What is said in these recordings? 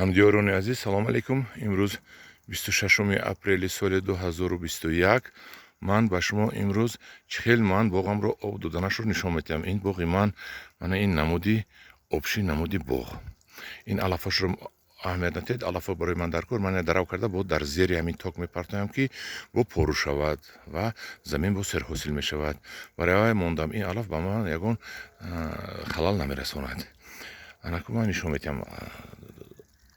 Ҳамдиёрони азиз, салом алейкум. Имрӯз 26 апрели соли 2021. Ман ба шумо имрӯз чӣ хел ман боғамро об доданашро нишон медиҳам. Ин боғи ман, мана ин намуди обши, намуди боғ. Ин алафашро аҳамият надиҳед, алафо барои ман дар кор. Ман дарав карда бо дар зери ҳамин ток мепартоям, ки бо пору шавад ва замин бо серҳосил мешавад. Барои вай мондам, ин алаф ба ман ягон халал намерасонад. Анаку ман нишон медиҳам.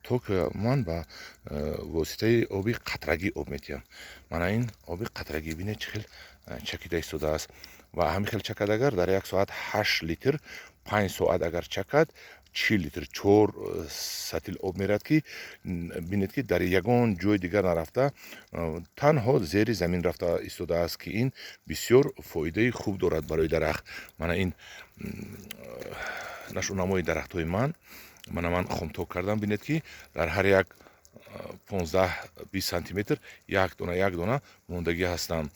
Ток ман ба воситаи оби қатрагӣ об медиҳам. Мана ин оби қатрагӣ, бинед, чӣ хел чакида истодааст. Ва ҳамин хел чакад, агар дар як соат 8 литр, 5 соат агар чакад, 40 литр, чор сатил об мерад, ки бинед, ки дар ягон ҷои дигар нарафта, танҳо зери замин рафта истодааст, ки ин бисёр фоидаи хуб дорад барои дарахт. Мана ин нашъунамои дарахтҳои ман. Мана ман хомток кардам, бинед, ки дар ҳар як 15-20 сантиметр як дона, як дона мондагӣ ҳастам.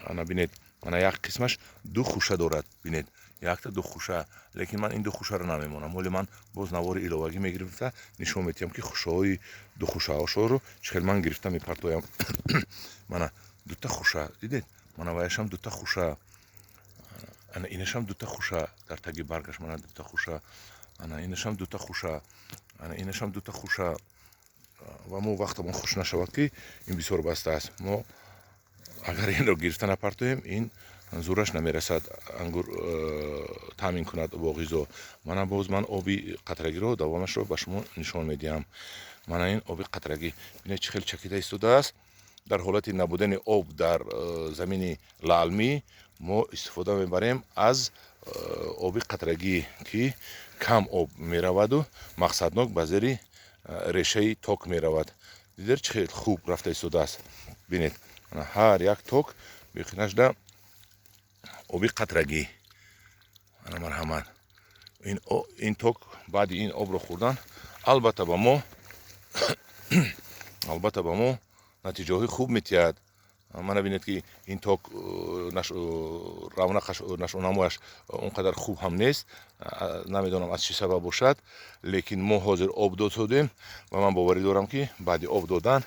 Ана бинед, мана як қисмаш ду хуша дорад, бинед, якта ду хуша, лекин ман ин ду хушаро намемонам. Ҳоли ман боз навори иловагӣ мегирифта нишон медиҳам, ки хушаҳои ду хушаҳошоро чӣ хел ман гирифта мепартоям. Мана дута хуша, дидед? Мана ваяшам дута хуша, ана инашам дута хуша дар таги баргаш, мана дута хуша, ана инашам дута хуша, ана инашам дута хуша. Ва мо вақтамон хуш нашавад, ки ин бисёр баста аст. Мо агар инро гирифта напартоем, ин зураш намерасад ангур таъмин кунад бо ғизо. Мана боз ман оби қатрагиро давомашро ба шумо нишон медиҳам. Мана ин оби қатрагӣ, бинед, чӣ хел чакида истодааст. Дар ҳолати набудани об дар замини лаълмӣ мо истифода мебарем аз оби қатрагӣ, ки кам об мераваду мақсаднок ба зери решаи ток меравад. Дидер, чӣ хел хуб рафта истодааст? Бинед, ҳар як ток беқинашда оби қатрагӣ. Ана, марҳамат, ин ток баъди ин обро хӯрдан албатта ба мо натиҷаҳои хуб метиҳад. Мана бинед, ки ин ток равнақаш, нашъунамояш он қадар хуб ҳам нест, намедонам, аз чӣ сабаб бошад, лекин мо ҳозир об додем ва ман боварӣ дорам, ки баъди об додан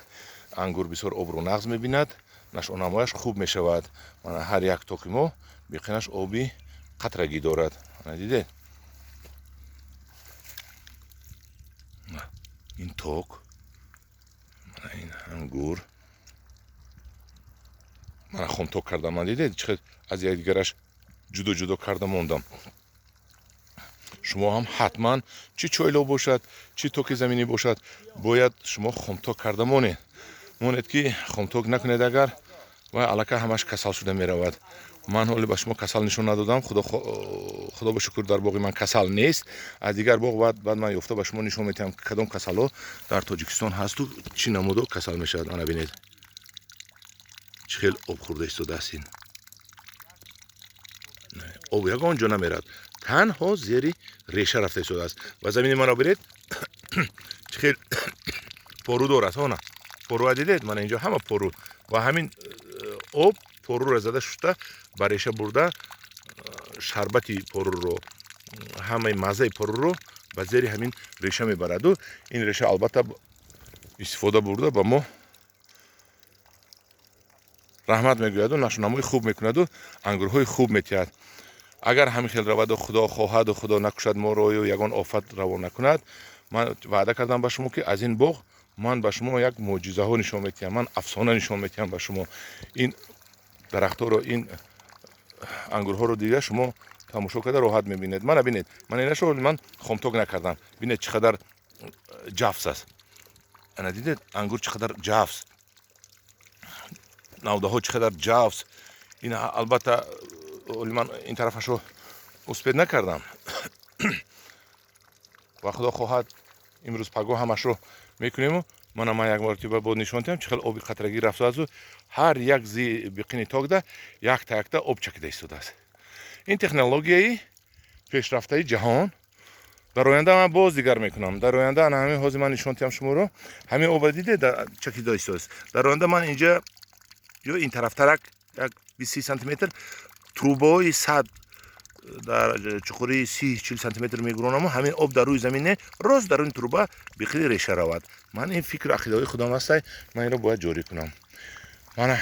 ангур бисёр обро нағз мебинад, нашъунамояш хуб мешавад. Мана ҳар як токи мо беқинаш оби қатрагӣ дорад. Ана дидед, ин ток, мана ин ангур. Мана хомток кардам ман, дидед, чӣ хел аз якдигараш ҷудо ҷудо карда мондам. Шумо ҳам ҳатман, чӣ чойло бошад, чӣ токи заминӣ бошад, бояд шумо хомток карда монед. Монед, ки хомток накунед агар, вай аллакай ҳамаш касал шуда меравад. Ман ҳоле ба шумо касал нишон надодам, худо ба шукр, дар боғи ман касал нест. Аз дигар боғ баъд ман ёфта ба шумо нишон медиҳам, ки кадом касалҳо дар Тоҷикистон ҳасту чӣ намудо касал мешавад. Ана бинед, чӣ хел об хӯрда истодааст. Ин об ягон ҷо намерад, танҳо зери реша рафта истодааст. Ва замини маро бинед, чӣ хел пору дорад. Ҳона поруа дидед? Мана инҷо ҳама пору ва ҳамин об поруро зада шуста ба реша бурда, шарбати поруро, ҳамаи маззаи поруро ба зери ҳамин реша мебараду ин реша албатта истифода бурда ба мо раҳмат мегӯяду нашъунамои хуб мекунаду ангурҳои хуб метиҳад. Агар ҳамин хел раваду, худо хоҳаду, худо накушад морою ягон офат равон накунад, ман ваъда кардам ба шумо, ки аз ин боғ ман ба шумо як мӯъҷизаҳо нишон медиҳам, ман афсона нишон медиҳам ба шумо. Ин дарахтҳоро, ин ангурҳоро дида, шумо тамошо карда роҳат мебинед. Мана бинед, ман инашро ман хомток накардам, бинед, чӣ қадар ҷафс аст. Ана дидед, ангур чӣ қадар ҷафс, навдаҳо чӣ қадар ҷафс. Ин албатта оли ман ин тарафашро успеть накардам ва худо хоҳад, имрӯз пагоҳ ҳамашро мекунему. Мана ман як маротиба боз нишон диҳам, чӣ хел оби қатрагӣ рафтаазу ҳар як биқини токда якта якта об чакида истодааст. Ин технологияи пешрафтаи ҷаҳон. Дар оянда ман боз дигар мекунам. Дар оянда ана ҳамин ҳозир ман нишон диҳам шуморо, ҳамин обра дидед, чакида истодааст. Дар оянда ман инҷа ё ин тарафтарак як 20-30 сантиметр трубаҳои 100 Дар чуқурии 30-40 сантиметр мегуронаму ҳамин об дар рӯи замин не, рост дар рӯи труба бихели реша равад. Ман ин фикру ақидаҳои худам ҳастай, ман инро бояд ҷорӣ кунам. Мана,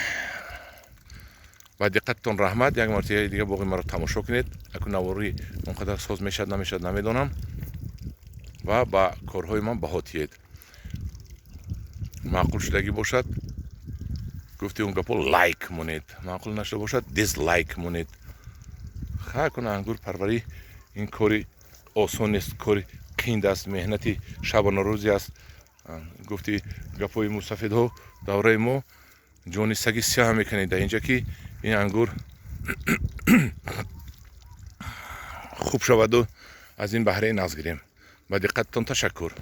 ба диққататон раҳмат. Як маротиба дига боғи маро тамошо кунед. Аку наворӣ он қадар соз мешавад, намешавад, намедонам, ва ба корҳои ман баҳо тиҳед. Маъқул шудагӣ бошад, гуфти он гапо, лайк монед, маъқул нашуда бошад, дизлайк монед. Ха, кун, ангурпарварӣ ин кори осон нест, кори қинд аст, меҳнати шабонарӯзӣ аст. Гуфти гапҳои мусафедҳо давраи мо, ҷони саги сиёҳ мекунед дар инҷа, ки ин ангур хуб шаваду аз ин баҳраи нағз гирем. Ба диққататон ташаккур.